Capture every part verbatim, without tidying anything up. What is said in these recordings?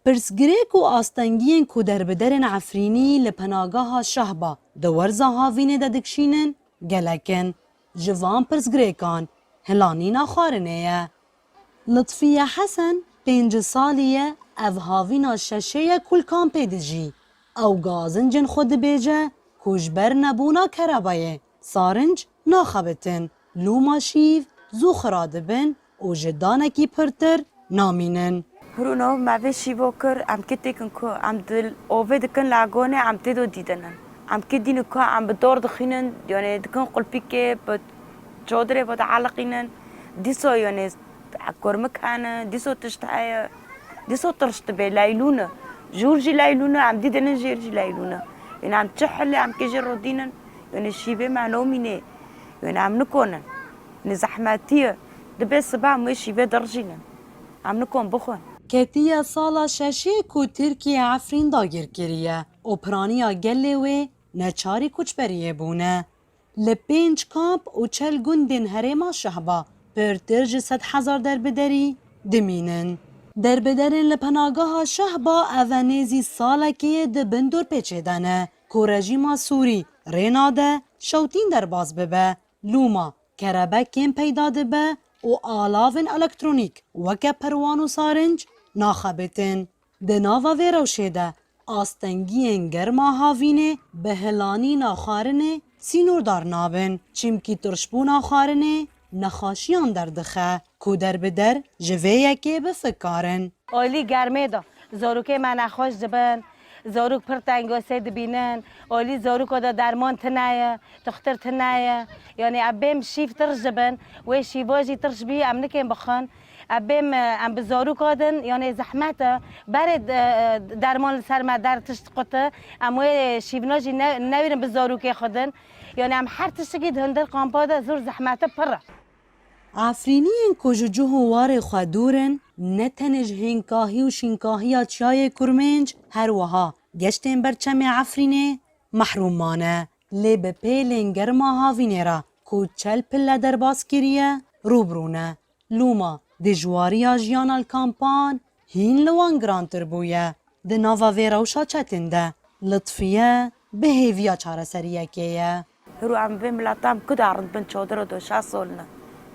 Pirsgirêk û astengiyên ku derbiderên Efrînî li penageha Şehba di werza havînê de dikişînin, gelek in. Ji van pirsgirêkan hilanîna xwarinê ye. Lutfiye Hesen pêncî salî ye, ev havîna şeşê ye ku li kampê dijî. Ew gazincên xwe dibêje ku ji ber nebûna kerebayê sarinc naxebitin, lûma şîv zû xira dibin û ji danekî pirtir namînin. Hûrûno me vê şîvo kir, em kê têkin ku em di ovê dikin lagonê, em tê do dîdinin. Em kê dînin ku em bi dor dixînin, yanê dikin qulpîkê, bi çodirê ve dialiqînin. Dîso yanê kurmik hene, dîso tişt heye, dîso tirş dibe, leylûn e. Jûr jî leylûn e, em dîdinin jêr jî leylûn e. Yanê em çi hilê em kê jê rodînin, yanê şîvê me nomînê, yanê em nikonin. Yanê zehmetî ye. Dibe siba em wê şîvê dirijînin. Em nikon bixwin. Ketiye sala şeşê ku Tirkiye Efrîn dagîr kiriye û piraniya gelê wê neçarî koçberiyê bûne. Li pênc kamp û çel gundên herêma Şehba pirtir ji sed hezar derbiderî dimînin. Derbiderên li penageha Şehba eve nêzî salekê di bin dorpêçê de ne ku rejîma Sûrî rê nade şewtîn derbas bibe. Lûma kerebe kêm peyda dibe û alavên elektronîk weke perwan û sarinc naxebitin. Di nava vê rewşê de astengiyên germa havînê bi hilanîna xwarinê sînordar nabin, çimkî tirşbûna xwarinê nexweşiyan derdixe ku derbider ji vê yekê bifikar in. Alî germê de zarokê me nexweş dibin, zarok pir tengosê dibînin, alî zaroka de derman tine ye, dixtir tine ye. Yanê ev bêm şîv tirş dibin, wê şîva jî tirş bî em nikên bixwin. Ev bêm, e, em bi zaroka din, yanê zehmet e. Berê, e, e, derman li ser me der tişt quti, em wê şîvna jî ne, newêrin bi zarokê xwe din. Yanê em her tiştekî di hundir kampa de zor zehmet e, pir e. Efrîniyên ku ji cih û warê xwe dûr in, ne tenê ji hênkahî û şînkahiya Çiyayê Kurmênc, her wiha geştên ber çemê Efrînê mehrûm mane. Lê bi pêlên germa havînê re ku çel pile derbas kiriye, rû bi rû ne. Lûma dijwariya jiyana li kampan hîn li wan girantir bûye. Di nava vê rewşa çetin de Lutfiye bi hêviya çareseriyekê ye. Hiro em vê milata em ku de rind bin çodiro do şeş sol ne.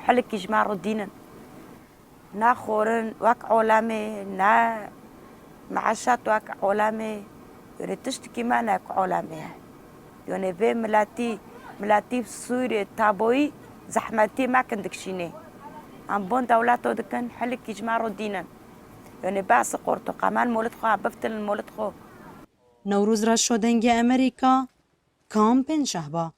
Hilikî ji me re dînin. Ne xwarin wek olemê, ne meişet wek olemê. Yanê tiştekî me ne wek olemê ye. Yanê vê miletî, miletî Sûriyê taboyî zehmetî me kin dikişînê. Em bon dewleto dikin, hilikî ji me re dînin. Yanê behsê qorto, qemen molit xwe, biftilin molit xwe. Newroz Reşo, Dengê Amerîka, Kampên Şehba.